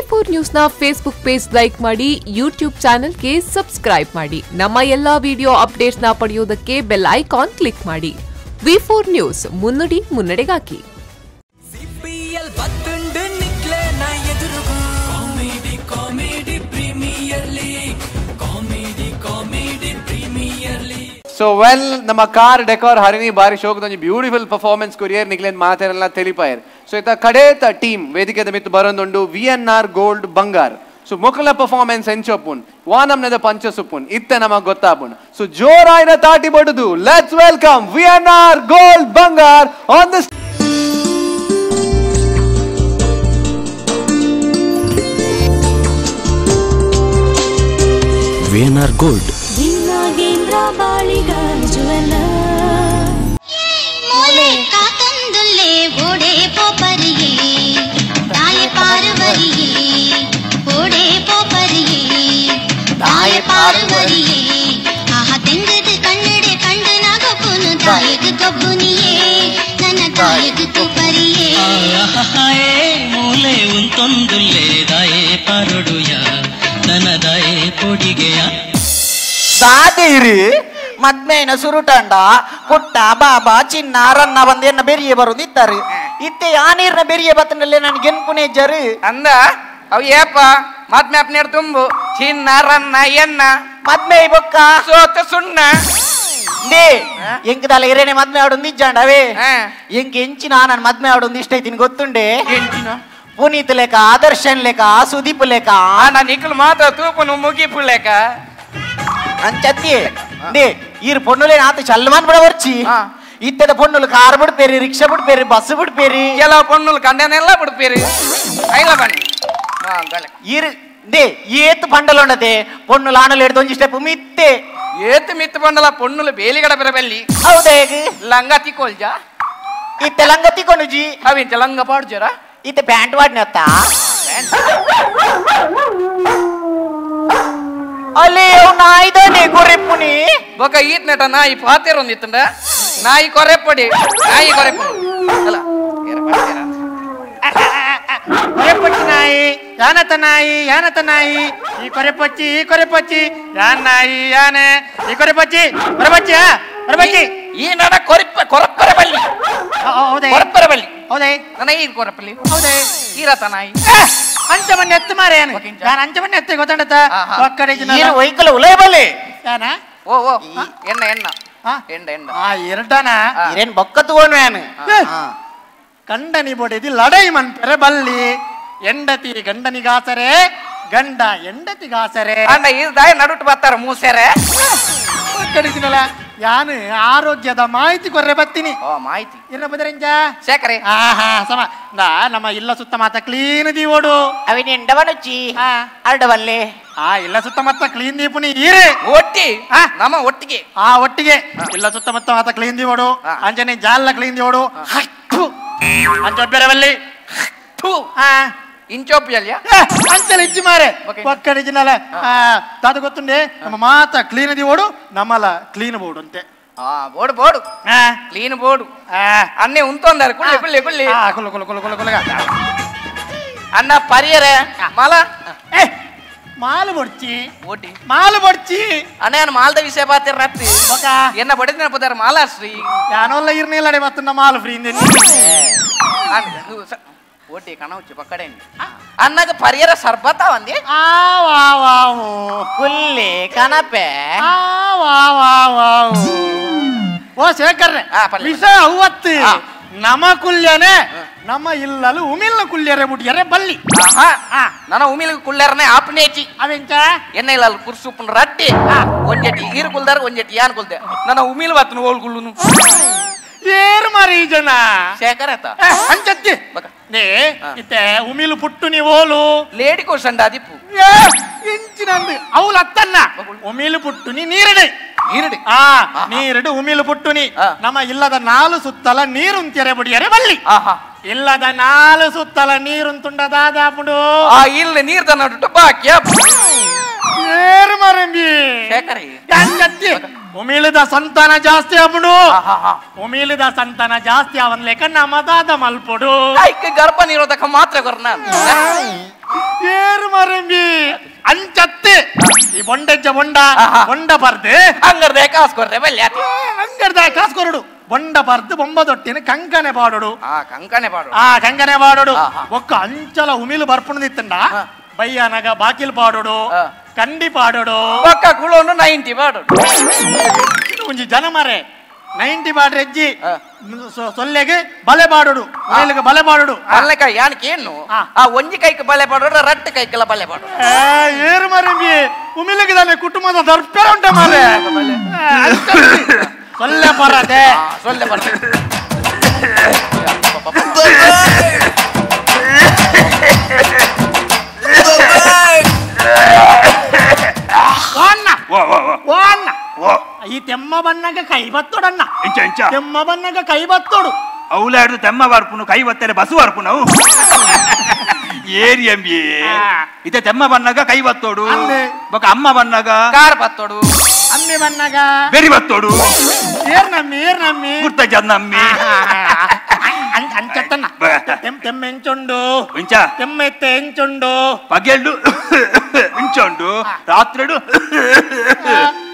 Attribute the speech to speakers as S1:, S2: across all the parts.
S1: V4 news ನ Facebook page like ಮಾಡಿ, YouTube ಚಾನೆಲ್ಗೆ ಸಬ್ಸ್ಕ್ರೈಬ್ ಮಾಡಿ. ನಮ್ಮ ಎಲ್ಲಾ ವಿಡಿಯೋ ಅಪ್ಡೇಟ್ಸ್ ನ ಪಡೆಯುವುದಕ್ಕೆ bell icon click ಮಾಡಿ. ವಿ4 ನ್ಯೂಸ್ ಮುನ್ನುಡಿ ಮುನ್ನಡೆಗಾಗಿ.
S2: So well, ನಮ್ಮ ಕಾರ್ ಡೆಕೋರ್ ಹರಿಣಿ ಬಾರಿ ಶೋಕದೊಂಜಿ beautiful performance courier ನಿಕ್ಲೇನ್ ಮಾತೆರೆಲ್ಲ ತೆಲಿಪಾಯರ್. ಸೊ ಇತ್ತ ಕಡೇತ ಟೀಮ್ ವೇದಿಕೆದ ಮಿತ್ತು ಬರೋದೊಂಡು V N R gold Bangar. So ಮೊಕಲ performance ಎಂಚೊಪ್ಪುನ್ ವಾನಮ್ನದ ಪಂಚಸುಪ್ಪುನ್ ಇತ್ತೆ ನಮಗ್ ಗೊತ್ತಾಪುನ್. ಸೊ ಜೋರಾಯಿನ ತಾಟಿ ಬಡುದು let's welcome V N R gold Bangar on the
S3: V N R gold.
S4: ಮೂಲೆ ಉಂತೊಂದುಲ್ಲೆ ದಾಯೆ ಪಾರೊಡುಯ ನನ ದಾಯೆ ಕೊಡಿಗೆಯ
S5: ದಾದೇರಿ ಮದ್ಮೇನ ಸುರುಟಂಡ ಪುಟ್ಟ ಬಾಬಾ ಚಿನ್ನ ರನ್ನ ಬಂದು ಎನ್ನ ಬೆರಿಯೆ ಬರುದು ಇತ್ತಾರೆ ಇತ್ತೆ ಆ ನೀರ್ನ ಬೆರಿಯೆ ಬತ್ತನಲ್ಲೇ ನಾನು ಗೆನ್ಪುನೆ ಜರು
S6: ಅಂದ ಅವು ಏಪ ಮದ್ಮೆ ಅಪ್ನೇರ್ ತುಂಬು ಚಿನ್ನ ರನ್ನ ಎನ್ನ
S5: ಮದ್ಮೆ ಬೊಕ್ಕ
S6: ಸೋತ ಸುಣ್ಣ
S5: they ಎಂಕದಲ್ಲ ಇರೇನೆ ಮದ್ಮೆ ಆಡೊಂದು ಇಜ್ಜಾಂಡ ಅವೇ ಎಂಕ್ ಎಂಚಿನ ನಾನು ಮದ್ಮೆ ಆಡೊಂದು ಇಷ್ಟ ಐತಿನ ಗೊತ್ತುಂಡೆ ಪುನೀತ್ ಲೇಖ ಆದರ್ಶನ್ ಲೇಖ ಸುದೀಪ್ ಲೇಖ
S6: ನಾನು ಇಕ್ಕಲು ಮಾತ್ರ ತೂಪುನು ಮುಗಿಪು ಲೇಖ
S5: ಅಂಚತ್ತಿ they ಈರ್ ಪೊನ್ನುಲೇ ಆತ ಚಲ್ಮಾನ್ ಬಿಡ ವರ್ಚಿ ಇತ್ತದ ಪೊನ್ನುಲು ಕಾರ್ ಬಿಡ್ಪೇರಿ ರಿಕ್ಷಾ ಬಿಡ್ಪೇರಿ ಬಸ್ ಬಿಡ್ಪೇರಿ
S6: ಕೆಲವು ಪೊನ್ನುಲು ಕಂಡನೆಲ್ಲ ಬಿಡ್ಪೇರಿ ಐಲ ಬನ್ನಿ
S5: ಈರ್ they ಏತ್ ಬಂಡಲ ಉಂಡತೆ ಪೊನ್ನುಲು ಆಣಲು ಹಿಡ್ದು ಒಂಜಿ ಸ್ಟೆಪ್ ಮಿತ್ತೆ
S6: ಏತ್ ಮಿತ್ತು ಬಂಡಲ ಪೊನ್ನುಲು ಬೇಲಿಗಡ ಬೆರಬಲ್ಲಿ
S5: ಹೌದೇ
S6: ಲಂಗ ತಿಕ್ಕೊಲ್ಜ
S5: ಇತ್ತೆ ಲಂಗ ತಿಕ್ಕೊಂಡುಜಿ
S6: ಅವಿಂಚ ಲಂಗ ಪಾಡ್ಜರ
S5: ಇತ್ತೆ ಪ್ಯಾಂಟ್ ವಾಡ್ನತ್ತ ಅಲೆ ಅವ್ ನಾಯಿದಾನೆ ಕೊರೆಪ್ಪುನಿ
S6: ಬೊಕ ಈತ್ನೆಟ ನಾಯಿ ಪಾತೆರೊಂದಿತ್ತಂಡ ನಾಯಿ ಕೊರೆಪ್ಪಡಿ ನಾಯಿ ಕೊರೆಪ್ಪು ಅಲ್ಲ
S7: ಕೊರೆಪಚ್ಚಿ ನಾಯಿ ಯಾನತ ನಾಯಿ ಯಾನತ ನಾಯಿ ಈ ಕೊರೆಪಚ್ಚಿ ಈ ಕೊರೆಪಚ್ಚಿ ಯಾನ್ ನಾಯಿ ಯಾನೆ ಈ ಕೊರೆಪಚ್ಚಿ ಕೊರೆಪಚ್ಚಿ ಕೊರೆಪಚ್ಚಿ
S6: ಈ ನಡ ಕೊರಿಪ್ಪ ಕೊರಪ್ಪರ ಬಲ್ಲಿ
S7: ಹೌದೇ
S6: ಕೊರಪ್ಪರ ಬಲ್ಲಿ
S7: ಹೌದೇ
S6: ನನ್ನ ಈ ಕೊರಪ್ಪಲ್ಲಿ
S7: ಹೌದೇ
S6: ಈ ರಥ ನಾಯಿ
S7: ಅಂಚ ಮಣ್ಣೆ ಎತ್ತು ಮಾರೇನು ನಾನು ಅಂಚ ಮಣ್ಣೆ ಎತ್ತೆ ಗೊತ್ತಂಡತ ಒಕ್ಕಡೆ
S5: ಈರು ವೈಕಲ ಉಲೈ ಬಲ್ಲಿ
S7: ಯಾನ
S6: ಓ ಓ ಎಣ್ಣ ಎಣ್ಣ ಎಂಡ ಎಂಡ
S7: ಆ ಎರಡನ
S5: ಇರೇನ್ ಬೊಕ್ಕ ತಗೊಂಡ್ವೇನು
S7: ಗಂಡನಿ ಬೊಡೆದಿ ಲಡೈ ಮನ್ಪೆರೆ ಬಲ್ಲಿ ಎಂಡತಿ ಗಂಡನಿಗಾಸರೆ ಗಂಡ ಎಂಡತಿಗಾಸರೆ
S6: ಅಂಡ ಈ ದಾಯ ನಡುಟ್ ಬರ್ತಾರ ಮೂಸೆರೆ
S7: ಕಡಿದಿನಲ್ಲ ಯಾನು ಆರೋಗ್ಯದ ಮಾಹಿತಿ ಕೊರ್ರೆ ಬತ್ತೀನಿ
S6: ಓ ಮಾಹಿತಿ
S7: ಇನ್ನ ಬದರಂಜ
S6: ಶೇಖರೆ
S7: ಆಹಾ ಸಮ ನಾ ನಮ್ಮ ಇಲ್ಲ ಸುತ್ತಮುತ್ತ ಕ್ಲೀನ್ ದೀವೋಡು
S5: ಅವಿನ ಎಂಡವನುಚ್ಚಿ ಅರಡವಲ್ಲೆ
S7: ಆ ಇಲ್ಲ ಸುತ್ತಮುತ್ತ ಕ್ಲೀನ್ ದೀಪುನಿ ಈರೆ
S6: ಒಟ್ಟಿ ನಮ್ಮ ಒಟ್ಟಿಗೆ
S7: ಆ ಒಟ್ಟಿಗೆ ಇಲ್ಲ ಸುತ್ತಮುತ್ತ ಮಾತ ಕ್ಲೀನ್ ದೀವೋಡು ಅಂಜನೆ ಜಾಲ ಕ್ಲೀನ್ ದೀವೋಡು ಅಂಚೊಬ್ಬೆರವಲ್ಲಿ
S6: ಇಂಚೊಪ್ಪಿಯಲ್ಯ
S7: ಅಂಚಲ ಇಜ್ಜಿ ಮಾರೆ ಒಕ್ಕಡಿ ಜಿನ್ನಲ ತಾತ ಗೊತ್ತುಂಡೆ ನಮ್ಮ ಮಾತ ಕ್ಲೀನ್ ದಿವೋಡು ನಮ್ಮಲ ಕ್ಲೀನ್ ಬೋರ್ಡು ಅಂತೆ
S6: board board clean board ಅನ್ನೆ ಉಂತೊಂದಾರೆ ಕುಳ್ಳಿ ಕುಳ್ಳಿ ಕುಳ್ಳಿ
S7: ಕುಳ್ಳು ಕುಳ್ಳು ಕುಳ್ಳು ಕುಳ್ಳು ಕುಳ್ಳ
S6: ಅನ್ನ ಪರಿಯರ ಮಾಲ
S7: ಮಾಲು ಬೊಡ್ಚಿ ಓಟಿ ಮಾಲು ಬೊಡ್ಚಿ
S6: ಅಣ್ಣ ನಾನು ಮಾಲ್ದ ವಿಷಯ ಪಾತಿರ ರತ್ತಿ ಎನ್ನ ಬಡಿದಿನ ಪದಾರ ಮಾಲಾಶ್ರೀ
S7: ಯಾನೋಲ್ಲ ಇರ್ನಿಲ್ಲಡೆ ಮತ್ತನ್ನ ಮಾಲು ಫ್ರೀ
S6: ಓಟಿ ಕಣವುಚ್ಚಿ ಪಕ್ಕಡೆ ಅನ್ನಾಗ ಪರಿಯರ ಸರ್ಬತ್ತ ಒಂದಿ
S5: ಕುಲ್ಲಿ ಕನಪೆ
S7: ಓ ಶೇಖರ್ ವಿಷ ಅವತ್ತು ನಮ್ಮ ಕುಲ್ಯನೆ ನಮ್ಮ ಇಲ್ಲಲು ಉಮಿಲ್ನ ಕುಲ್ಯರೆ ಬುಡಿಯರೆ ಬಲ್ಲಿ
S6: ನನ್ನ ಉಮಿಲ್ ಕುಲ್ಯರನೆ ಆಪನೇಚಿ
S7: ಅವೆಂಚ
S6: ಎನ್ನ ಇಲ್ಲ ಕುರ್ಸುಪ್ಪನ ರಟ್ಟಿ ಒಂಜೆಟಿ ಈರು ಕುಲ್ದಾರ ಒಂಜೆಟಿ ಯಾನ್ ಕುಲ್ದೆ ನನ್ನ ಉಮಿಲ್ ಬತ್ತನು ಓಲ್ ಕುಳ್ಳುನು
S7: ಏರು ಮಾರಿ ಜನ
S6: ಶೇಖರ್ ಆತ
S7: ಅಂಚತ್ತಿ ನೇ ಇತ್ತೆ ಉಮಿಲು ಪುಟ್ಟು ನೀವೋಲು
S6: ಲೇಡಿ ಕೋಸಂಡ ಅದಿಪ್ಪು
S7: ಇಂಚಿನಂದು ಅವಳು ಅತ್ತನ್ನ ಉಮಿಲು ಪುಟ್ಟು ನೀ ನೀರಡೆ
S6: ನೀರಡಿ
S7: ಆ ನೀರಡು ಉಮಿಲು ಪುಟ್ಟುನಿ ನಮ್ಮ ಇಲ್ಲದ ನಾಲು ಸುತ್ತಲ ನೀರುಂತೆರೆ ಬುಡಿಯರೆ ಬಲ್ಲಿ ಇಲ್ಲದ ನಾಲು ಸುತ್ತಲ ನೀರುಂತುಂಡ ದಾದಾಪುಡು
S6: ಆ ಇಲ್ಲ ನೀರ್ ತನ್ನ ಬಾಕಿ
S7: ಏರು ಮರಂಬಿ
S6: ಶೇಖರಿ
S7: ಅಂಚತ್ತಿ ಉಮಿಳಿದ ಸಂತಾನ ಜಾಸ್ತಿ ಆಪುಂಡು. ಉಮಿಳಿದ ಸಂತಾನ ಜಾಸ್ತಿ ಅವನ್ಲೇಕ ನಮದಾದ ಮಲ್ಪುಡು.
S6: ಗರ್ಭ ನಿರೋಧಕ ಮಾತ್ರ ಕೊರ್ನ.
S7: ಬೊಂಡೆಜ್ಜ ಬೊಂಡ ಬೊಂಡ ಪರ್ದು
S6: ಅಂಗರ್ದೆ ಕಾಸು ಕೊರ್ರೆ ಬಲ್ಲೆ
S7: ಅಂಗರ್ದೆ ಕಾಸು ಕೊರಡು ಬೊಂಡ ಪರ್ದು ಬೊಂಬ ದೊಟ್ಟಿನ ಕಂಕನೆ ಪಾಡೋಡು
S6: ಕಂಕನೆ ಪಾಡು
S7: ಕಂಕನೆ ಪಾಡೋಡು ಒಕ್ಕ ಅಂಚಲ ಉಮಿಲು ಬರ್ಪುಣದಿತ್ತಂಡ ಬಯ್ಯನಗ ಬಾಕಿಲ್ ಪಾಡೋಡು ಕಂಡಿ ಪಾಡೋಡು
S6: ಒಕ್ಕ ಕುಳೋನು 90 ಪಾಡೋಡು
S7: ಒಂಜಿ ಜನ ಮರೆ 90 ಪಾಡ್ರೆ ಅಜ್ಜಿ ಸೊಲ್ಲೆಗೆ ಬಲೆ ಪಾಡೋಡು ಉಮಿಲಿಗೆ ಬಲೆ ಪಾಡೋಡು
S6: ಅಲ್ಲಕ ಯಾನಕೇನು ಆ ಒಂಜಿ ಕೈಗೆ ಬಲೆ ಪಾಡೋಡು ರಟ್ಟು ಕೈಗೆಲ್ಲ ಬಲೆ ಪಾಡೋಡು
S7: ಏರು ಮರೆ ಉಮಿಲಿಗೆ ತಾನೆ ಕುಟುಂಬದ ದರ್ಪೆ ಉಂಟ ಮಾರೆ ಸೊಲ್ಲೆ ಪರದೆ
S6: ಸೊಲ್ಲೆ ಪರದೆ
S7: ಈ ತೆಮ್ಮ ಬನ್ನಗ ಕೈ ಬತ್ತೋಡಣ್ಣ ತೆಮ್ಮ ಬನ್ನಗ ಕೈ ಬತ್ತೋಡು
S3: ಅವಲಾಡು ತೆಮ್ಮ ಬರ್ಪುನು ಕೈ ಬತ್ತಾರೆ ಬಸು ಬರ್ಪುನವು ಏರಿ ಅಂಬಿ ಇತ ತೆಮ್ಮ ಬನ್ನಗ ಕೈ ಬತ್ತೋಡು ಬೊಕ ಅಮ್ಮ ಬನ್ನಗ
S6: ಕಾರ್ ಬತ್ತೋಡು
S7: ಅಮ್ಮಿ ಬನ್ನಗ
S3: ಬೆರಿ ಬತ್ತೋಡು
S7: ಏರ್ ನಮ್ಮಿ ಏರ್ ನಮ್ಮಿ
S3: ಗುರ್ತ ನಮ್ಮಿ
S7: ಅಂಚತ್ತನ್ನ ತೆಮ್ಮ ಎಂಚುಂಡು
S3: ಇಂಚ
S7: ತೆಮ್ಮ ಎತ್ತೆ ಎಂಚುಂಡು
S3: ಪಗೆಲ್ಡು ಇಂಚುಂಡು ರಾತ್ರಿಡು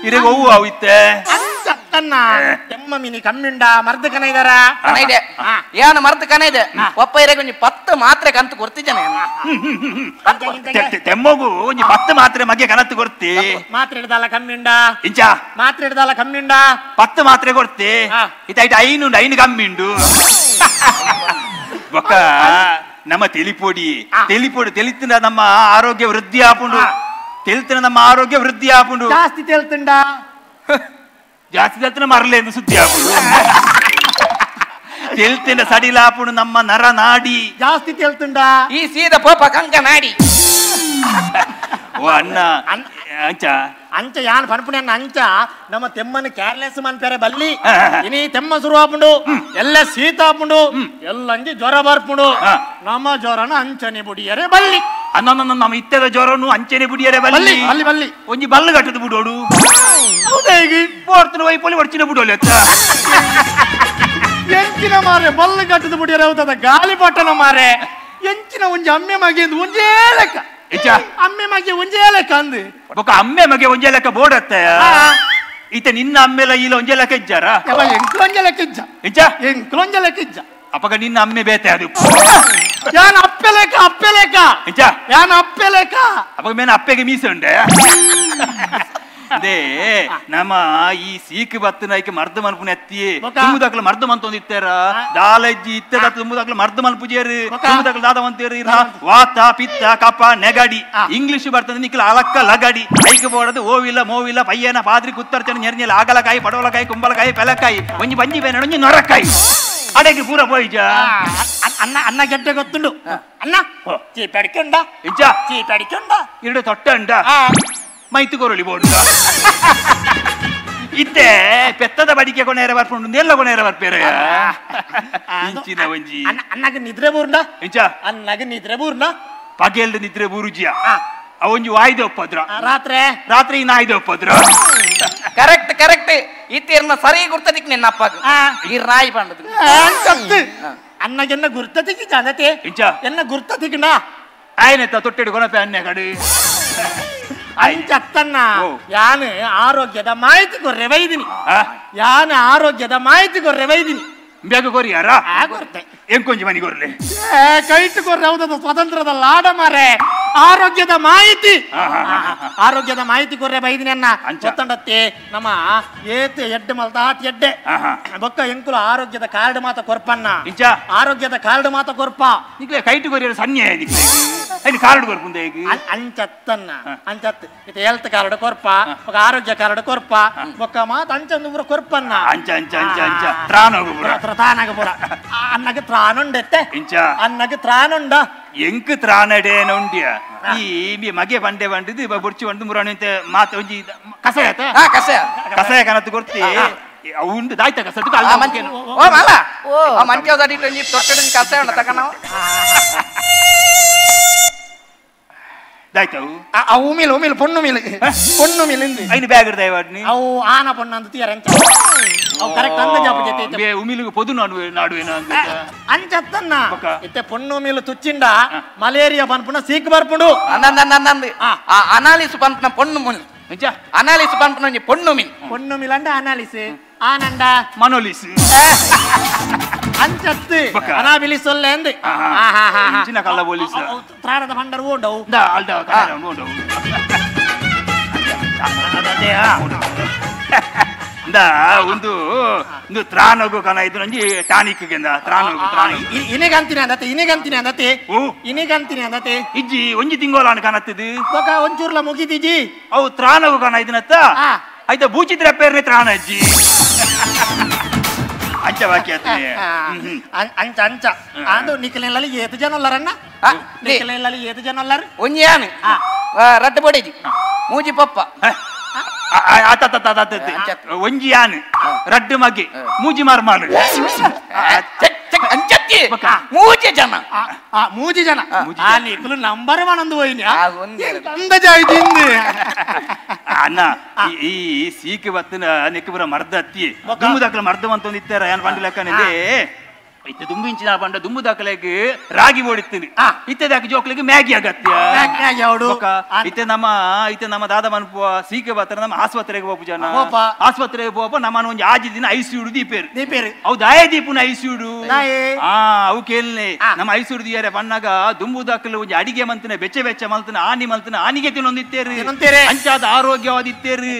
S3: ಇರೆಗೆ ಹೂವು ಅವಿತ್ತೆ
S7: ಅಂಚತ್ತನ್ನ ತೆಮ್ಮ ಮಿನಿ ಕಮ್ಮಿಂಡ ಮರ್ದ ಕನ ಇದಾರ
S6: ಇದೆ ಏನು ಮರ್ದ ಕನ ಇದೆ ಒಪ್ಪ ಇರೆಗೆ ಒಂಜಿ 10 ಮಾತ್ರೆ ಕಂತು ಕೊರ್ತಿದ್ದಾನೆ
S3: ತೆಮ್ಮಗು ಒಂಜಿ 10 ಮಾತ್ರೆ ಮಗೆ ಕನತ್ತು ಕೊರ್ತಿ
S7: ಮಾತ್ರೆ ಹಿಡ್ದಲ್ಲ ಕಮ್ಮಿಂಡ
S3: ಇಂಚ
S7: ಮಾತ್ರೆ ಹಿಡ್ದಲ್ಲ ಕಮ್ಮಿಂಡ
S3: 10 ಮಾತ್ರೆ ಕೊರ್ತಿ ಇತಾಯ್ತು 5 5 ಕಮ್ಮಿಂಡು ಬೊಕ್ಕ ನಮ್ಮ ತೆಲಿಪೊಡಿ ತೆಲಿಪೊಡಿ ತೆಲಿತಿನ ನಮ್ಮ ಆರೋಗ್ಯ ವೃದ್ಧಿ ಆಪುಂಡು ತೆಲಿತಿನ ನಮ್ಮ ಆರೋಗ್ಯ ವೃದ್ಧಿ ಆಪುಂಡು
S7: ಜಾಸ್ತಿ ತೆಲ್ತುಂಡ
S3: ಜಾಸ್ತಿ ತೆಲ್ತಿನ ಮರಲೇನು ಸುದ್ದಿ ಆಪುಂಡು ತೆಲ್ತಿನ ಸಡಿಲಾಪುಂಡು ನಮ್ಮ ನರ ನಾಡಿ
S7: ಜಾಸ್ತಿ ತೆಲ್ತುಂಡ
S6: ಈ ಸೀದ ಪೋಪ ಕಂಕ ನಾಡಿ
S3: ಓ ಅಣ್ಣ ಅಂಚ
S7: ಅಂಚ ಯಾನ್ ಪನ್ಪುಣೆ ಅಂಚ ನಮ್ಮ ತೆಮ್ಮನ ಕೇರ್ಲೆಸ್ ಮನ್ಪೇರೆ ಬಲ್ಲಿ ಇನಿ ತೆಮ್ಮ ಶುರು ಆಪುಂಡು ಎಲ್ಲ ಶೀತ ಆಪುಂಡು ಎಲ್ಲ ಅಂಜಿ ಜ್ವರ ಬರ್ಪುಂಡು ನಮ್ಮ ಜ್ವರನ ಅಂಚನೆ ಬುಡಿಯರೆ ಬಲ್ಲಿ
S3: ಅನ್ನ ನಮ್ಮ ಇತ್ತದ ಜ್ವರನು ಅಂಚನೆ ಬುಡಿಯರೆ ಬಲ್ಲಿ
S7: ಬಲ್ಲಿ ಬಲ್ಲಿ
S3: ಒಂಜಿ ಬಲ್ಲು ಕಟ್ಟದ ಬುಡೋಡು ಹೌದಾ ಈಗ ಬೋರ್ತನ ವೈಪೊಲಿ ಒಡ್ಚಿನ ಬುಡೋಲಿ ಅತ್ತ
S7: ಎಂಚಿನ ಮಾರೆ ಬಲ್ಲು ಕಟ್ಟದ ಬುಡಿಯರೆ ಹೌದದ ಗಾಳಿ ಪಟ್ಟಣ ಮಾರೆ ಎಂಚಿನ ಒಂಜಿ ಅಮ್ಮೆ ಮಗಿಂದು ಒಂಜೇ ಲೆಕ್ಕ ಅಮ್ಮೆ ಮಗೆ ಒಂಜೇ ಲೆಕ್ಕ ಅಂದು
S3: ಬೊಕ ಅಮ್ಮೆ ಮಗೆ ಒಂಜೇ ಲೆಕ್ಕ ಬೋಡತ್ತೆ ಈತ ನಿನ್ನ ಅಮ್ಮೆಲ ಇಲ್ಲ ಒಂಜೇ ಲೆಕ್ಕ ಇಜ್ಜಾರ
S7: ಎಂಕ್ಲು ಒಂಜೇ ಲೆಕ್ಕ ಇಜ್ಜ
S3: ಇಜ್ಜ
S7: ಎಂಕ್ಲು ಒಂಜೇ ಲೆಕ್ಕ ಇಜ್ಜ
S3: ಅಪಗ ನಿನ್ನ ಅಮ್ಮೆ ಬೇತೆ ಅದು
S7: ಯಾನ್ ಅಪ್ಪೆ ಲೆಕ್ಕ ಅಪ್ಪೆ ಲೆಕ್ಕ
S3: ಇಜ್ಜ
S7: ಯಾನ್ ಅಪ್ಪೆ ಲೆಕ್ಕ
S3: ಅಪಗ ಮೇನ ಅಪ್ಪೆಗೆ ಮೀಸೆ ಉಂಡೆ ಅದೇ ನಮ್ಮ ಈ ಸೀಕ್ ಬತ್ತನಾಯ್ಕೆ ಮರ್ದ ಮನ್ಪುನ ಎತ್ತಿ ತುಂಬುದಾಕ್ಲ ಮರ್ದ ಮಂತೊಂದು ಇತ್ತಾರ ದಾಲಜ್ಜಿ ಇತ್ತದ ತುಂಬುದಾಕ್ಲ ಮರ್ದ ಮನ್ಪುಜೇರು ತುಂಬುದಾಕ್ಲ ದಾದ ಮಂತೇರು ವಾತ ಪಿತ್ತ ಕಪ ನೆಗಡಿ ಇಂಗ್ಲಿಷ್ ಬರ್ತದೆ ನಿಕ್ಲ ಅಲಕ್ಕ ಲಗಡಿ ಐಕ್ ಬೋಡದು ಓವಿಲ್ಲ ಮೋವಿಲ್ಲ ಪಯ್ಯನ ಪಾದ್ರಿ ಕುತ್ತರ್ಚನ ನೆರ್ನೆಲ ಆಗಲಕಾಯಿ ಪಡವಲಕಾಯಿ ಕುಂಬಲಕಾಯಿ ಪೆಲಕಾಯಿ ಒಂಜಿ ಬಂಜಿ ಬೇನ ಒಂಜಿ ನೊರಕಾಯಿ ಅಡೆಗೆ ಪೂರ ಪೋಯಿಜ
S7: ಅನ್ನ ಅನ್ನ ಗೆಡ್ಡೆ ಗೊತ್ತುಂಡು ಅನ್ನ ಚೀಪಡಿಕೊಂಡ
S3: ಇಜ್ಜ
S7: ಚೀಪಡಿಕೊಂಡ
S3: ಎರಡು ತೊಟ್ಟ ಉಂಡ ಮೈತು ಕೊರಳಿ ಬೋಡು ಇತ್ತೆ ಪೆತ್ತದ ಬಡಿಕೆ ಕೊನೇರ ಬರ್ಪುಂಡು ಎಲ್ಲ ಕೊನೇರ ಬರ್ಪೇರ ಇಂಚಿನ ಒಂಜಿ
S7: ಅನ್ನಾಗ ನಿದ್ರೆ ಬೂರ್ನ
S3: ಇಂಚ
S7: ಅನ್ನಾಗ ನಿದ್ರೆ ಬೂರ್ನ
S3: ಪಗೆಲ್ದ ನಿದ್ರೆ ಬೂರುಜಿಯ ಅವೊಂಜಿ ವಾಯ್ದೆ ಒಪ್ಪದ್ರ
S7: ರಾತ್ರಿ
S3: ರಾತ್ರಿ ನಾಯ್ದೆ ಒಪ್ಪದ್ರ
S6: ಕರೆಕ್ಟ್ ಕರೆಕ್ಟ್ ಇತ್ತೀರ್ನ ಸರಿ ಗುರ್ತದಿಕ್ ನಿನ್ನ ಅಪ್ಪಾಗ ಈ ನಾಯಿ ಪಂಡದು
S7: ಅನ್ನಾಗೆನ್ನ ಗುರ್ತದಿಕ್ಕಿ ಜಾನತೆ
S3: ಇಂಚ
S7: ಎನ್ನ ಗುರ್ತದಿಕ್ಕಿನ
S3: ಆಯ್ನೆತ್ತ ತೊಟ್ಟೆಡು ಕೊನಪೆ ಅನ್ಯ ಕಡೆ
S7: ಅಂಚತ್ತನ್ನ ಯಾನು ಆರೋಗ್ಯದ ಮಾಹಿತಿ ಕೊರ್ರೆ ಬೈದಿನಿ ಯಾನು ಆರೋಗ್ಯದ ಮಾಹಿತಿ ಕೊರ್ರೆ ಬೈದಿನಿ
S3: ಬೇಗ ಕೊರಿಯಾರ
S7: ಕೊರ್ತೆ
S3: ಎಂಕೊಂಜಿ ಮನಿ ಕೊರ್ಲೆ
S7: ಕೈಟು ಕೊರ್ರೆ ಹೌದದ ಸ್ವತಂತ್ರದ ಲಾಡ ಮಾರೆ ಆರೋಗ್ಯದ ಮಾಹಿತಿ ಆರೋಗ್ಯದ ಮಾಹಿತಿ ಕೊರ್ರೆ ಬೈದಿನಿ ಅನ್ನ ಗೊತ್ತಂಡತ್ತೆ ನಮ್ಮ ಏತ್ ಎಡ್ಡೆ ಮಲ್ತ ಆಟ್ ಎಡ್ಡೆ ಬೊಕ್ಕ ಎಂಕುಲು ಆರೋಗ್ಯದ ಕಾರ್ಡ್ ಮಾತ ಕೊರ್ಪನ್ನ ಆರೋಗ್ಯದ ಕಾರ್ಡ್ ಮಾತ ಕೊರ್ಪ
S3: ನಿಕ್ಲೆ ಕೈಟು ಕೊರಿಯರ ಸನ್ನೆ ಅಲ್ಲಿ ಕಾರ್ಡ್ ಕೊರ್ಪುಂದ
S7: ಅಂಚತ್ತನ್ನ ಅಂಚತ್ ಇದು ಹೆಲ್ತ್ ಕಾರ್ಡ್ ಕೊರ್ಪ ಬೊಕ್ಕ ಆರೋಗ್ಯ ಕಾರ್ಡ್ ಕೊರ್ಪ ಬೊಕ್ಕ ಮಾತ ಅಂಚಂದು ಪೂರ ಕೊರ್ಪನ್ನ
S3: ಅಂಚ ಅಂಚ ಅಂಚ ಅಂಚ ತ್ರಾನೋಗು ಪೂರ
S7: ತ್ರಾನಾಗ ಪೂರ ಅನ್ನಗ ತ್ರಾನುಂಡೆತ್ತೆ
S3: ಇಂಚ
S7: ಅನ್ನಗ ತ್ರಾನುಂಡ
S3: ಎಂಕ್ ತ್ರಾನಡೇನುಂಡ್ಯ ಈ ಮಿ ಮಗೆ ಬಂಡೆ ಬಂಡಿದ್ದು ಬುರ್ಚಿ ಬಂದು ಮುರಾಣಿ ಮಾತ ಒಂಜಿ ಕಸಾಯ
S6: ಕಸಾಯ
S3: ಕಸಾಯ ಕನತ್ತು ಕೊರ್ತಿ ಉಂಡು ದಾಯ್ತ ಕಸ
S6: ಓ ಮಲ್ಲ ಆ ಮಂಚ ದಡಿಟ್ ಒಂಜಿ ತೊಟ್ಟೆಡ್ ಕಸಾಯ ಉಂಡ ತಕ ನಾವು
S3: ದಾಯ್ತವು
S7: ಆ ಉಮಿಲ್ ಉಮಿಲ್ ಪೊಣ್ಣು ಮಿಲ್ ಪೊಣ್ಣು ಮಿಲ್ ಇಂದು
S3: ಐನು ಬ್ಯಾಗ್ ದಯವಾಡ್ನಿ
S7: ಅವು ಆನ ಪೊಣ್ಣು ಅಂತ ತೀರ ಎಂಚ ಅವು ಕರೆಕ್ಟ್ ಅಂದಾಜು ಆಪುಜಿ
S3: ಬೇ ಉಮಿಲಿಗೆ ಪೊದು ನಡುವೆ ನಡುವೆನ
S7: ಅಂಚತ್ತನ್ನ ಇತ್ತೆ ಪೊಣ್ಣು ಉಮಿಲು ತುಚ್ಚಿಂಡ ಮಲೇರಿಯಾ ಪನ್ಪುನ ಸೀಕ್ ಬರ್ಪುಂಡು
S6: ಅಂದ ಆ ಅನಾಲಿಸ್ ಪನ್ಪುನ ಪೊಣ್ಣು ಮುಲ್
S3: ನಿಜ
S6: ಅನಾಲಿಸ್ ಪನ್ಪುನ ಒಂಜಿ ಪೊಣ್ಣು ಮಿಲ್
S7: ಪೊಣ್ಣು ಮಿಲ್ ಅಂಡ ಅನಾಲಿಸ್ ಆನಂಡ
S3: ಮನೋಲಿಸ್
S7: ಅಂಚತ್ತು ಅನಾಬಿಲಿ ಸೊಲ್ಲೆ ಅಂದ್
S3: ಇಂಚಿನ ಕಲ್ಲ ಪೊಲೀಸ್
S7: ತ್ರಾಣದ ಭಂಡರ್ ಓಂಡವು
S3: ಅಲ್ದ ಓಂಡವು ಒಂದು ಒಂದು ತ್ರಾಣಗು ಕನ ಇದು ನಂಜಿ ಟಾನಿಕ್ ಗೆಂದ ತ್ರಾಣಗು ತ್ರಾಣಗು
S7: ಇನಿಗಂತಿನ ಅಂದತೆ ಇನಿಗಂತಿನ ಅಂದತೆ ಇನಿಗಂತಿನ ಅಂದತೆ
S3: ಇಜ್ಜಿ ಒಂಜಿ ತಿಂಗೋಲಾನ ಕನತ್ತಿದು
S7: ಬೊಕ ಒಂಚೂರ್ಲ ಮುಗಿದಿಜಿ
S3: ಅವು ತ್ರಾಣಗು ಕನ ಇದನ್ನತ್ತ ಆಯ್ತಾ ಬೂಚಿತ್ರ ಪೇರ್ನೆ ತ್ರಾಣ ಅಜ್ಜಿ ಅಂಚ ಬಾಕಿ ಆತನೆ
S7: ಅಂಚ ಅಂಚ ಅಂದು ನಿಕಲೆನಲ್ಲಿ ಏತು ಜನ ಉಲ್ಲರಣ್ಣ ನಿಕಲೆನಲ್ಲಿ ಏತು ಜನ ಉಲ್ಲರು
S6: ಒಂಜಿ ಯಾನು ರಡ್ಡು ಬಡಿಜಿ ಮೂಜಿ ಪಪ್ಪ
S3: ಒಂಜಿ ಯಾನು ರಡ್ಡು ಮಗೆ ಮೂಜಿ ಮಾರ್ಮಾಲು
S6: ಅಂಚತ್ತಿ ಮೂಜಿ ಜನ
S7: ಮೂಜಿ ಜನ ಆ ನಿಕಲು ನಂಬರ್ ಮನಂದು ಹೋಯಿನಿ ಅಂದಾಜಾಯ್ತು
S3: ಅಣ್ಣ ಈ ಸೀಕೆ ಬತ್ತಿನ ನೆಕ್ಕುಬುರ ಮರ್ದ ಅತ್ತಿ ದುಂಬು ದಾಖಲೆ ಮರ್ದ ಅಂತ ಇತ್ತಾರ ಏನ್ ಬಂಡು ಲೆಕ್ಕನಲ್ಲಿ ಇತ್ತೆ ದುಂಬು ಇಂಚಿನ ಬಂಡ ದುಂಬು ದಾಖಲೆಗೆ ರಾಗಿ ಓಡಿತ್ತೀನಿ ಇತ್ತೆ ದಾಖಲೆ ಜೋಕ್ಲಿಗೆ ಮ್ಯಾಗಿ ಅಗತ್ಯ ಇತ್ತೆ ನಮ್ಮ ಇತ್ತೆ ನಮ್ಮ ದಾದ ಮನ್ಪುವ ಸೀಕೆ ಬತ್ತರ ನಮ್ಮ ಆಸ್ಪತ್ರೆಗೆ ಹೋಗು ಜನ ಆಸ್ಪತ್ರೆಗೆ ಹೋಗಪ್ಪ ನಮ್ಮ ಒಂಜಿ ಆಜಿ ದಿನ ಐಸಿಯುಡು ದೀಪೇರು
S7: ದೀಪೇರು
S3: ಅವು ದಾಯ ದೀಪುನ ಐಸಿಯುಡು ಅವು ಕೇಳ್ನೆ ನಮ್ಮ ಐಸಿಯುಡು ದಿಯಾರೆ ಬಣ್ಣಾಗ ದುಂಬು ದಾಖಲೆ ಒಂಜಿ ಅಡಿಗೆ ಮಂತನೆ ಬೆಚ್ಚ ಬೆಚ್ಚ ಮಲ್ತನ ಆನಿ ಮಲ್ತನ ಆನಿಗೆ ತಿನ್ನೊಂದಿತ್ತೇರು ಅಂಚಾದ ಆರೋಗ್ಯವಾದ ಇತ್ತೇರು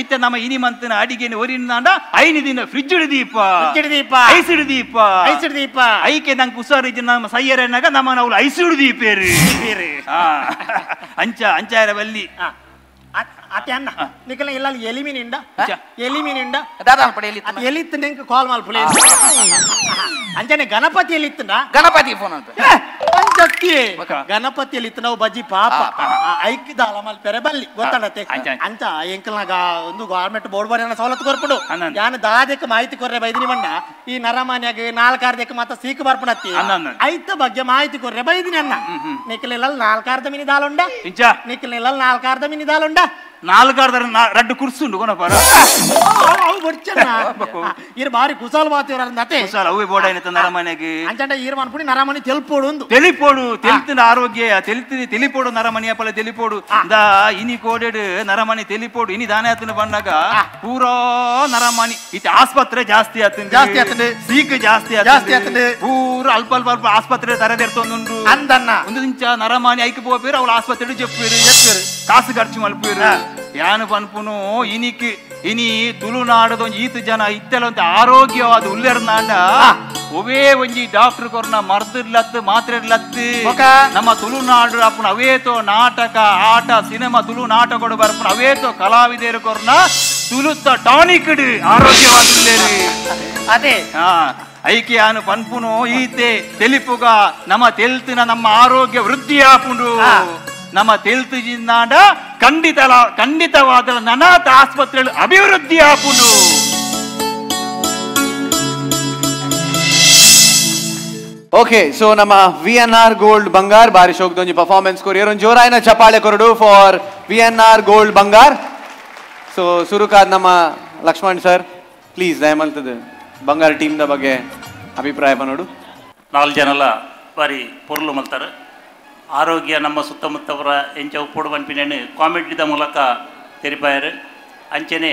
S3: ಇತ್ತೆ ನಮ್ಮ ಇನಿ ಮಂತನ ಅಡಿಗೆ ಒರಿನಾಂಡ ಐನಿ ದಿನ ಫ್ರಿಜ್ ದೀಪ ದೀಪ ಐಸಿಡು ದೀಪ
S7: ಐಸಿಡು ದೀಪ
S3: ಐಕೆ ನಂಗೆ ಹುಷಾರಿದ್ದ ನಮ್ಮ ಸೈಯರನ್ನಾಗ ನಮ್ಮ ನಾವು ಐಸಿಡು ದೀಪೇರು ಅಂಚ ಅಂಚಾರ ಬಲ್ಲಿ
S7: ಅತ್ತೆ ಅಣ್ಣ ನಿಕಲ ಇಲ್ಲ ಎಲಿಮೀನಿಂಡ ಎಲಿಮೀನಿಂಡ
S6: ದಾದಾ ಪಡೆ ಎಲಿ
S7: ಎಲಿತ್ತು ನಿಂಗೆ ಕಾಲ್ ಮಲ್ಪುಲೆ ಅಂಚನೆ ಗಣಪತಿ ಎಲಿತ್ತುಂಡ
S6: ಗಣಪತಿ ಫೋನ್ ಅಂತ
S7: ಅಂಚತ್ತಿ ಗಣಪತಿ ಎಲಿತ್ತು ನಾವು ಬಜ್ಜಿ ಪಾಪ ಐಕ್ಕಿದಾಲ ಮಲ್ಪೆರೆ ಬಲ್ಲಿ ಗೊತ್ತಾಡತ್ತೆ ಅಂಚ ಎಂಕಲ್ನಾಗ ಒಂದು ಗೌರ್ಮೆಂಟ್ ಬೋರ್ಡ್ ಬರೆಯನ ಸವಲತ್ತು ಕೊರ್ಪುಡು ಯಾನು ದಾದಕ್ಕೆ ಮಾಹಿತಿ ಕೊರ್ರೆ ಬೈದಿನಿ ಬಣ್ಣ ಈ ನರಮಾನ್ಯಾಗ ನಾಲ್ಕಾರ್ದಕ್ಕೆ ಮಾತ ಸೀಕು ಬರ್ಪುಣತ್ತಿ ಐತ ಬಗ್ಗೆ ಮಾಹಿತಿ ಕೊರ್ರೆ ಬೈದಿನಿ ಅಣ್ಣ ನಿಕಲಿಲ್ಲ ನಾಲ್ಕಾರ್ಧ ಮಿನಿ ದಾಲುಂಡ ನಿಕಲಿಲ್ಲ ನಾಲ್ಕಾರ್ಧ ಮಿನಿ ದಾಲುಂಡ
S3: ನಾಲ್ಕಾರ್ಧ ರಡ್ಡು ಕುರ್ಸುಂಡು ಕೊನಪಾರ
S7: ಅವು ಬಡ್ಚನ್ನ ಇರ್ ಬಾರಿ ಕುಸಾಲ್ ಮಾತಿವರಂದತೆ
S3: ಕುಸಾಲ್ ಅವೇ ಬೋರ್ಡ್ అయిన ನರಮನೆಗೆ
S7: ಅಂಚಂಡ ಈರ್ ಮನ್ಪುಡಿ ನರಮನಿ ತೆಲ್ಪೋಡು ಒಂದು
S3: ತೆಲಿಪೋಡು ತೆಲ್ತಿನ ಆರೋಗ್ಯ ತೆಲ್ತಿನ ತೆಲಿಪೋಡು ನರಮನಿ ಅಪಲ ತೆಲಿಪೋಡು the ಇನಿ ಕೋಡೆಡ್ ನರಮನಿ ತೆಲಿಪೋಡು ಇನಿ ದಾನೆ ಆತನ ಬಂದಾಗ ಪೂರಾ ನರಮನಿ ಇತ್ತ ಆಸ್ಪತ್ರೆ ಜಾಸ್ತಿ ಆತಂದೆ
S7: ಜಾಸ್ತಿ ಆತಂದೆ
S3: ಸೀಕ್ ಜಾಸ್ತಿ
S7: ಜಾಸ್ತಿ ಆತಂದೆ
S3: ಪೂರ ಅಲ್ಪ ಅಲ್ಪ ಅಲ್ಪ ಆಸ್ಪತ್ರೆ ತರದೆರ್ತೊಂದುಂಡು
S7: ಅಂದನ್ನ
S3: ಒಂದು ನಿಂಚ ನರಮನಿ ಐಕ್ ಪೋಪೇರು ಅವಳ ಆಸ್ಪತ್ರೆ చెప్పారు
S7: చెప్పారు
S3: ಕಾಸು ಖರ್ಚು ಮಲ್ಪೇರು ಯಾನು ಪನ್ಪುನು ಇನಿಕ್ ಇನಿ ತುಳುನಾಡದ ಒಂಜಿ ಈತು ಜನ ಇತ್ತೆಲ ಒಂತೆ ಆರೋಗ್ಯವಾದ ಉಲ್ಲೆರ್ನಾಂಡ ಒವೇ ಒಂಜಿ ಡಾಕ್ಟರ್ ಕೊರ್ನ ಮರ್ದಿರ್ಲತ್ತು ಮಾತ್ರೆ ಇರ್ಲತ್ತು ನಮ್ಮ ತುಳುನಾಡು ಅಪ್ಪನ ಅವೇತೋ ನಾಟಕ ಆಟ ಸಿನಿಮಾ ತುಳು ನಾಟಕಡು ಬರ್ಪುನ ಅವೇತೋ ಕಲಾವಿದರು ಕೊರ್ನ ತುಳುತ್ತ ಟಾನಿಕ್ ಆರೋಗ್ಯವಾದ ಉಲ್ಲೇರು
S7: ಅದೇ
S3: ಐಕೆ ಯಾನು ಪನ್ಪುನು ಈತೆ ತೆಲಿಪುಗ ನಮ್ಮ ತೆಲ್ತಿನ ನಮ್ಮ ಆರೋಗ್ಯ ವೃದ್ಧಿ ಆಪುಂಡು ನಮ್ಮ ತೆಲ್ತಿಜಿಂದಾಂಡ ಖಂಡಿತ ಖಂಡಿತವಾದ ನನಾಥ ಆಸ್ಪತ್ರೆಗಳು ಅಭಿವೃದ್ಧಿ ಆಪುಂಡು.
S2: ಓಕೆ, ಸೊ ನಮ್ಮ V N R gold Bangar ಬಾರಿ ಶೋಕ್ದೊಂಜಿ ಪರ್ಫಾರ್ಮೆನ್ಸ್ ಕೊರಿಯರ್ ಒಂದು ಜೋರಾಯಿನ ಚಪಾಳೆ ಕೊರಡು for V N R gold Bangar. So ಸುರುಕಾದ್ ನಮ್ಮ ಲಕ್ಷ್ಮಣ್ ಸರ್ ಪ್ಲೀಸ್ ದಯಮಲ್ತದೆ ಬಂಗಾರ್ ಟೀಮ್ದ ಬಗ್ಗೆ ಅಭಿಪ್ರಾಯ ಪನೋಡು.
S8: ನಾಲ್ಕು ಜನಲ ಬಾರಿ ಪೊರ್ಲು ಮಲ್ತಾರೆ ಆರೋಗ್ಯ ನಮ್ಮ ಸುತ್ತಮುತ್ತವರ ಎಂಚ ಉಪ್ಪುಡು ಪನ್ಪಿನೇನು ಕಾಮಿಡಿದ ಮೂಲಕ ತೆರಿಪಾಯರು. ಅಂಚೆನೆ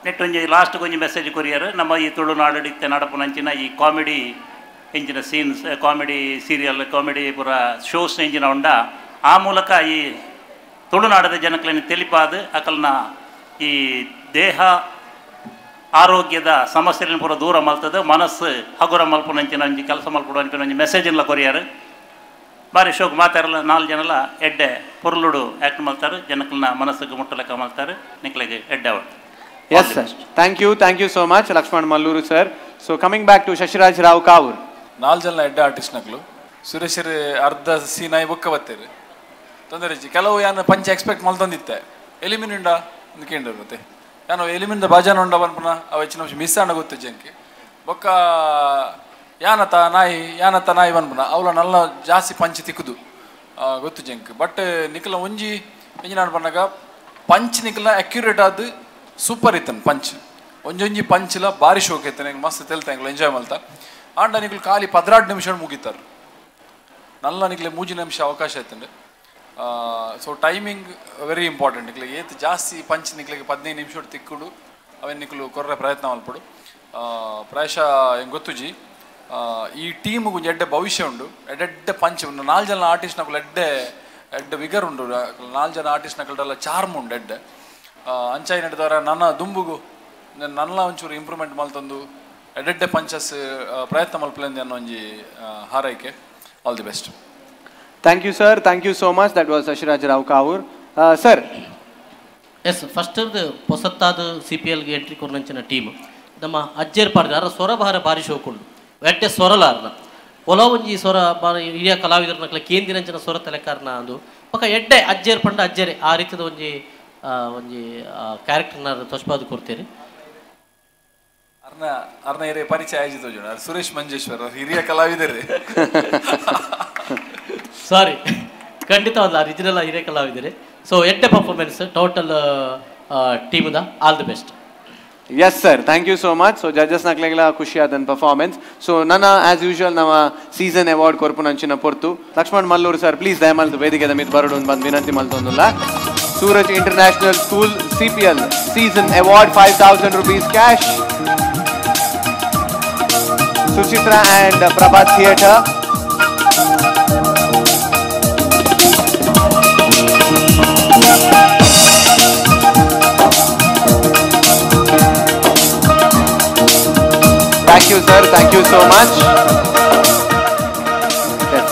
S8: ನೆಟ್ ಒಂಜಿ ಲಾಸ್ಟ್ ಒಂಜಿ ಮೆಸೇಜ್ ಕೊರಿಯರ್ ನಮ್ಮ ಈ ತುಳುನಾಡು ಇತ್ತೆ ನಡಪುನಂಚಿನ ಈ ಕಾಮಿಡಿ ಎಂಚಿನ scenes comedy serial comedy ಪೂರ ಶೋಸ್ ಎಂಚಿನ ಉಂಡ ಆ ಮೂಲಕ ಈ ತುಳುನಾಡದ ಜನಕ್ಲೆನ್ ತೆಲಿಪಾದ ಅಕಲ್ನ ಈ ದೇಹ ಆರೋಗ್ಯದ ಸಮಸ್ಯೆಗಳನ್ನು ಪೂರ ದೂರ ಮಲ್ತದೆ ಮನಸ್ಸು ಹಗುರ ಮಲ್ಪುನಂಚಿನ ಒಂಜಿ ಕೆಲಸ ಮಲ್ಪುಡು ಅನ್ಪಿನ ಒಂಜಿ ಮೆಸೇಜ್ ಕೊರಿಯರ್. ಬಾರಿ ಶೋಕ್ ಮಾತಾರಲ್ಲ ನಾಲ್ಕು ಜನಲ ಎಡ್ಡೆ ಪೊರ್ಲುಡು ಆ್ಯಕ್ಟ್ ಮಾಡ್ತಾರೆ ಜನಕ್ಕನ್ನ ಮನಸ್ಸಿಗೆ ಮುಟ್ಟಲೆಕ್ಕ ಮಾಡ್ತಾರೆ ನಿಕ್ಲೆಗೆ ಎಡ್ಡೆ ಅವತ್ತು.
S2: Yes sir, thank you, thank you so much Lakshman Mallur sir. So coming back to Shashiraj Rao Kavoor.
S9: ನಾಲ್ಕು ಜನ ಎಡ್ಡೆ ಆರ್ಟಿಸ್ಟ್ ನಕ್ಲು ಸುರೇಶರ್ ಅರ್ಧ ಸೀನ್ ಆಯಿ ಬೊಕ್ಕ ಬತ್ತೇರು ತೊಂದರೆ ಕೆಲವು ಯಾನು ಪಂಚ ಎಕ್ಸ್ಪೆಕ್ಟ್ ಮಲ್ತೊಂದಿತ್ತೆ ಎಲಿಮಿನಿಂಡ ಕೇಂದ್ರ ಮತ್ತೆ ಯಾನು ಎಲಿಮಿನಿಂದ ಬಾಜಾನ ಉಂಡ ಪನ್ಪುನ ಅವ ಹೆಚ್ಚಿನ ಅಂಶ ಮಿಸ್ ಆಂಡ ಗೊತ್ತು ಜನಕ್ಕೆ ಬೊಕ್ಕ ಯಾನತ ನಾಯಿ ಯಾನತ ನಾಯಿ ಪನ್ಪುನ ಅವಳ ನಲ್ಲ ಜಾಸ್ತಿ ಪಂಚ್ ತಿಕ್ಕುದು ಗೊತ್ತು ಜಂಕ್. ಬಟ್ ನಿಖಲ ಒಂಜಿ ಎಂಜಿನ ಪನ್ನಾಗ ಪಂಚ್ ನಿಖಲ ಅಕ್ಯುರೇಟ್ ಆದ ಸೂಪರ್ ಇತ್ತನ್ ಪಂಚ್ ಒಂಜೊಂಜಿ ಪಂಚಿಲ ಬಾರಿ ಶೋಕ್ ಇತ್ತು ನಂಗೆ ಮಸ್ತ್ ತೆಲ್ತ ಎಂಗ್ಲು ಎಂಜಾಯ್ ಮಲ್ತ ಆಂಡ ನಿಕ್ಲು ಖಾಲಿ 12 ನಿಮಿಷ ಮುಗಿತಾರೆ ನಲ್ಲ ನಿಕ್ಲೆ 3 ನಿಮಿಷ ಅವಕಾಶ ಇತ್ತಂಡೆ so timing very important ನಿಕ್ಲೆ ಏತ್ ಜಾಸ್ತಿ ಪಂಚ್ ನಿಕ್ಲೆಗೆ 15 ನಿಮಿಷ ತಿಕ್ಕುಡು ಅವೇನು ನಿಕ್ಲು ಕೊರ್ರೆ ಪ್ರಯತ್ನ ಮಲ್ಪಡು ಪ್ರಾಯಶಃ ಹೆಂಗೆ ಗೊತ್ತುಜಿ ಈ ಟೀಮ್ಗೆ ಎಡ್ಡೆ ಭವಿಷ್ಯ ಉಂಡು ಎಡ್ಡೆಡ್ಡೆ ಪಂಚ್ ಉಂಡು 4 ಜನ ಆರ್ಟಿಸ್ಟ್ ನಕಲು ಎಡ್ಡೆ ಎಡ್ಡೆ ವಿಗರ್ ಉಂಡು 4 ಜನ ಆರ್ಟಿಸ್ಟ್ ನಕಲ್ಡೆಲ್ಲ ಚಾರ್ಮ್ ಉಂಡು ಎಡ್ಡೆ ಅಂಚಾಯಿ ನಡೆದವರ ನನ್ನ ದುಂಬುಗು ನನ್ನ ಒಂಚೂರು ಇಂಪ್ರೂವ್ಮೆಂಟ್ ಮಲ್ತೊಂದು ಎಡ್ಡೆಡ್ಡೆ ಪಂಚಸ್ ಪ್ರಯತ್ನ ಮಲ್ಪಲೆಂದು ಅನ್ನೋ ಒಂಜಿ ಹಾರೈಕೆ. All the best.
S2: Thank you sir, thank you so much. That was Shashiraj Rao Kavoor. Sir.
S10: Yes, first ಪೊಸತ್ತಾದ C P ಎಲ್ಗೆ entry ಕೊರ್ನಂಚಿನ team ನಮ್ಮ ಅಜ್ಜೇರ್ ಪಾಡ್ದಾರ ಸ್ವರ ಭಾರ ಬಾರಿ ಶೋಕುಂಡು ಎಡ್ಡೆ ಸ್ವರಲಾರ್ನ ಒಲ ಒಂಜಿ ಸ್ವರ ಬಾರಿ ಹಿರಿಯ ಕಲಾವಿದರನಕ್ಲ ಕೇಂದಿನಂಚಿನ ಸ್ವರ ತಲೆಕಾರನ ಅಂದು ಪಕ್ಕ ಎಡ್ಡೆ ಅಜ್ಜೇರ್ ಪಂಡ ಅಜ್ಜೇರೆ ಆ ರೀತಿದ ಒಂಜಿ ಒಂಜಿ ಕ್ಯಾರೆಕ್ಟರ್ನ ತೊಸ್ಪಾದ ಕೊಡ್ತೀರಿ.
S9: ಅರ್ನ ಅರ್ನ ಹಿರಿಯ ಪರಿಚಯ ಆಯಿತು ಸುರೇಶ್ ಮಂಜೇಶ್ವರ್ ಹಿರಿಯ ಕಲಾವಿದರೆ.
S10: ಸಾರಿ, ಖಂಡಿತ ಒಂದು ಒರಿಜಿನಲ್ ಹಿರಿಯ ಕಲಾವಿದರೆ. ಸೊ ಎಡ್ಡೆ ಪರ್ಫಾರ್ಮೆನ್ಸ್ ಟೋಟಲ್ ಟೀಮ್ದ. All the best.
S2: Yes sir, thank you so much. So judges ನಕ್ಲೆಗ್ಲ ಖುಷಿ ಆದನ್ ಪರ್ಫಾರ್ಮೆನ್ಸ್. ಸೊ ನನ್ನ ಆಸ್ ಯೂಶುವಲ್ ನಮ್ಮ ಸೀಸನ್ ಅವಾರ್ಡ್ ಕೊರ್ಪುನಂಚಿನ ಪೊರ್ತು ಲಕ್ಷ್ಮಣ್ ಮಲ್ಲೂರು ಸರ್ ಪ್ಲೀಸ್ ದಯಮಾಲ್ದು ವೇದಿಕೆದ ಮಿತ್ ಬರಡು ಬಂದು ವಿನಂತಿ ಮಲ್ತೊಂದುಲ್ಲ. Suraj international school CPL season award 5000 rupees cash. Suchitra and Prabhat theatre. Thank you sir, thank you so much. Yes.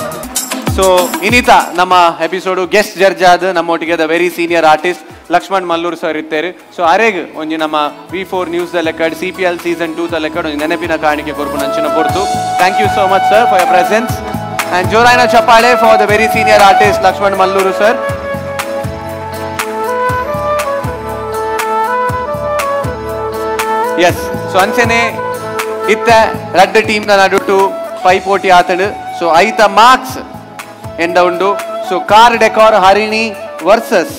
S2: So Inita ನಮ್ಮ episode guest judge ಆದ ನಮ್ಮೊಟ್ಟಿಗೆ the very senior artist Lakshman Mallur sir ಇತ್ತೇರು. So ಅರೆಗ್ ಒಂಜಿ ನಮ್ಮ V4 news the ಲೆಕ್ಕಡ್ CPL season 2 the ಲೆಕ್ಕಡ್ ಒಂಜಿ ನೆನಪಿನ ಕಾಣಿಕೆ ಕೊರ್ಪು ನಂಚಿನ ಪೊರ್ತು. Thank you so much sir for your presence and ಜೋರಾಯಿನ ಚಪ್ಪಾಳೆ for the very senior artist Lakshman Mallur sir. Yes, so ಅಂಚನೆ ಇತ್ತ ರಡ್ಡ ಟೀಮ್ನ ನಡುಟು ಪೈಪೋಟಿ ಆತಡು. ಸೊ ಐತ ಮಾರ್ಕ್ಸ್ ಎಂಡ ಉಂಡು. So car decor Harini versus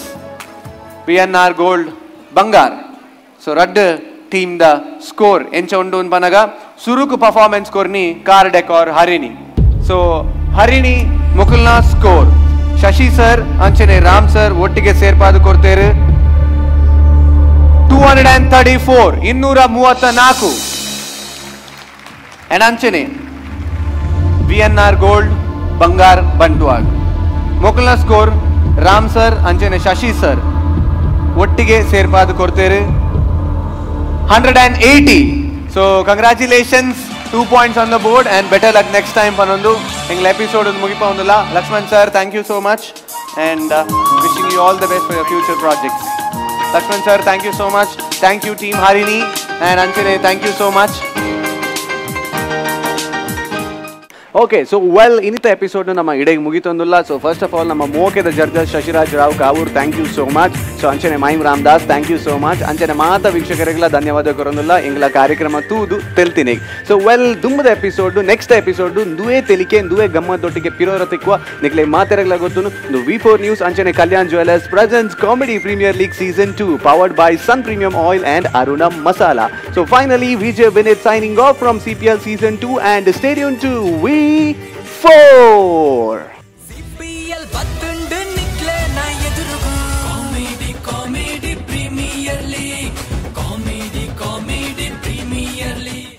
S2: PNR gold Bangar. So ರಡ್ಡ team the score ಎಂಚ ಉಂಡು ಪನಗ ಸುರುಕು ಪರ್ಫಾರ್ಮೆನ್ಸ್ ಕೊರ್ನಿ car decor Harini. So Harini ಮುಕುಲ್ನ score Shashi sir ಅಂಚನೆ ರಾಮ್ ಸರ್ ಒಟ್ಟಿಗೆ ಸೇರ್ಪಾದು ಕೊಡ್ತೇರು 234 234. And ಅಂಚನೆ VNR gold Bangar Bantwal ಮೊಕಲ್ನ score Ram sir ಅಂಚನೆ ಶಶಿ ಸರ್ ಒಟ್ಟಿಗೆ ಸೇರ್ಪಾದು ಕೊಡ್ತೇರು 180. So congratulations, 2 points on the board and better luck next time ಪನೊಂದು ಎಂಗ್ಲ episode ಮುಗಿಪ ಒಂದುಲ್ಲ. Lakshman sir thank you so much and wishing you all the best for your future projects. Lakshman sir thank you so much. Thank you team Harini and ಅಂಚನೆ thank you so much. Okay, so well ಇನ್ನಿತ episode ನಮ್ಮ ಇಡೆಗೆ ಮುಗಿತೊಂದುಲ್ಲ. So first of all ನಮ್ಮ ಮೋಕೆದ judges Shashiraj Rao Kavoor thank you so much. So ಅಂಚನೆ mime Ramdas thank you so much. ಅಂಚನೆ ಮಾತ ವೀಕ್ಷಕರಿಗೆಲ್ಲ ಧನ್ಯವಾದ ಕೊರೊಂದುಲ್ಲ ಎಂಗ್ಲ ಕಾರ್ಯಕ್ರಮ ತೂದು ತೆಲ್ತೀನಿ. ಸೊ ವೆಲ್ ದುಂಬದ episode next episode ದುವೇ ತೆಲಿಕೆ ದುವೇ ಗಮ್ಮತ್ತೊಟ್ಟಿಗೆ ಪಿರೋರ ತಿಕ್ವ ನಿಕ್ಲೆ ಮಾತೆರಗ್ಲ ಗೊತ್ತುನು V4 news ಅಂಚನೆ Kalyan jewellers presents comedy premier league season 2 powered by Sun premium oil and Aruna masala. So finally Vijay Vineeth signing off from CPL season 2 and stay tuned to V4.